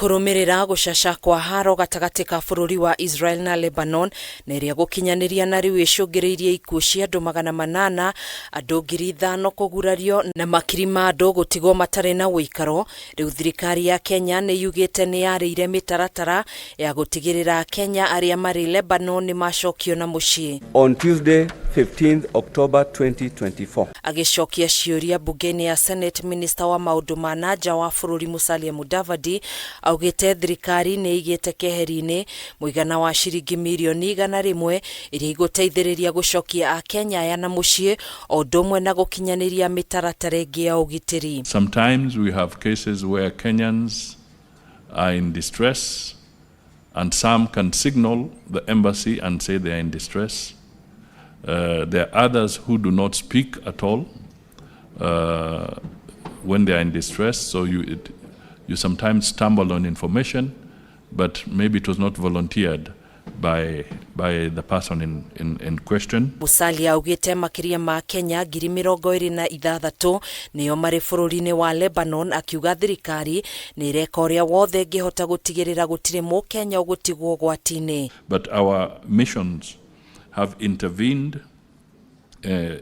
Kũrũmĩrĩra gũcaca kwa haro gatagatĩ ka bũrũri wa Israel na Lebanon na ĩrĩa gũkinyanĩria na rĩu ĩcũngĩrĩirie ikuũ cia andũ 800, andũ 5,000 kũgurario na makiri ma andũ gũtigwo matarĩ na ũikaro, rĩu thirikari ya Kenya nĩ yugĩte nĩ yarĩire mĩtaratara ya gũtigĩrĩra Akenya arĩa marĩ Lebanon nĩ macokio na mũciĩ. On Tuesday, 15th October 2024. Agĩcokia ciũria mbunge-inĩ ya Senate, minista wa maũndũ ma na nja wa bũrũri Musalia Mudavadi augĩte thirikari nĩ ĩigĩte keheri-inĩ mũigana wa ciringi mirioni 100 iria igũteithĩrĩria gũcokia Akenya aya na mũciĩ o ũndũ ũmwe na gũkinyanĩria mĩtaratara ĩngĩ ya ũgitĩri. Sometimes we have cases where Kenyans are in distress and some can signal the embassy and say they are in distress. There are others who do not speak at all when they are in distress, so you sometimes stumble on information, but maybe it was not volunteered by the person in question. Musalia augĩte makĩria ma Kenya 26,000 nĩo marĩ bũrũri-inĩ wa Lebanon, akiuga thirikari nĩ ĩreka ũrĩa wothe ĩngĩhota gũtigĩrĩra gũtirĩ mũkenya ũgũtigwo ũgwati-inĩ. But our missions have intervened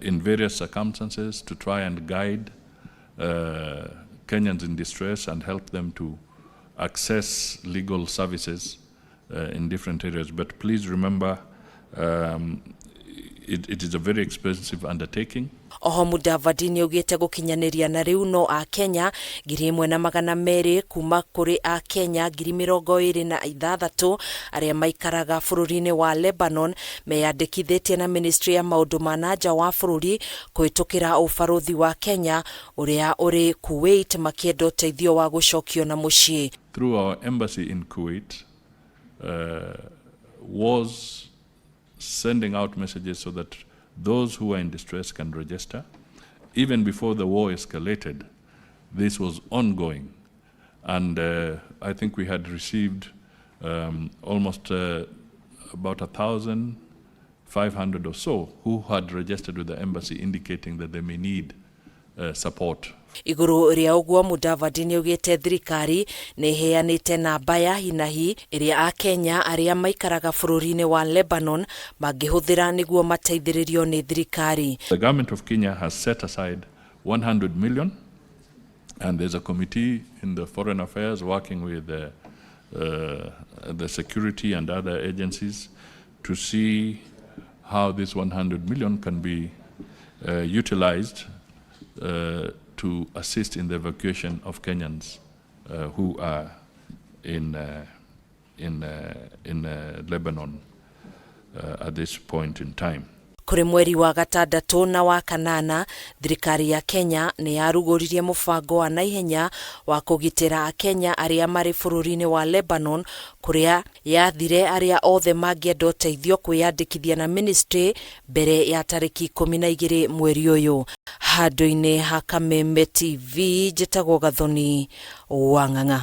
in various circumstances to try and guide Kenyans in distress and help them to access legal services in different areas. But please remember, it is a very expensive undertaking. Oho Mudavadi nĩ augĩte gũkinyanĩria na rĩu no Akenya 1,200 kuma kũrĩ Akenya 26,000 arĩa maikaraga bũrũri-inĩ wa Lebanon meyandĩkithĩtie na ministry ya maũndũ ma na nja wa bũrũri kũhĩtũkĩra ũbarũthi wa Kenya ũrĩa ũrĩ Kuwait makĩenda ũteithio wa gũcokio na mũciĩ. Through our embassy in Kuwait, was sending out messages so that those who are in distress can register. Even before the war escalated, this was ongoing. And I think we had received almost about 1,500 or so who had registered with the embassy, indicating that they may need support. Igũrũ rĩa ũguo, Mudavadi nĩ augĩte thirikari nĩ ĩheanĩte namba ya hinahi ĩrĩa Akenya arĩa maikaraga bũrũri-inĩ wa Lebanon mangĩhũthĩra nĩguo mateithĩrĩrio nĩ thirikari. The government of Kenya has set aside 100 million, and there's a committee in the Foreign Affairs working with the security and other agencies to see how this 100 million can be utilized to assist in the evacuation of Kenyans who are in Lebanon at this point in time. Kũrĩ mweri wa gatandatũ na wa kanana, thirikari ya Kenya nĩ yarugũririe mũbango wa naihenya wa kũgitĩra Akenya arĩa marĩ bũrũri-inĩ wa Lebanon, kũrĩa yathire arĩa othe mangĩenda ũteithio kwĩyandĩkithia na ministry mbere ya tarĩki 12 mweri ũyũ. Handũ-inĩ ha Kameme TV, njĩtagwo Gathoni wa Ng'ang'a.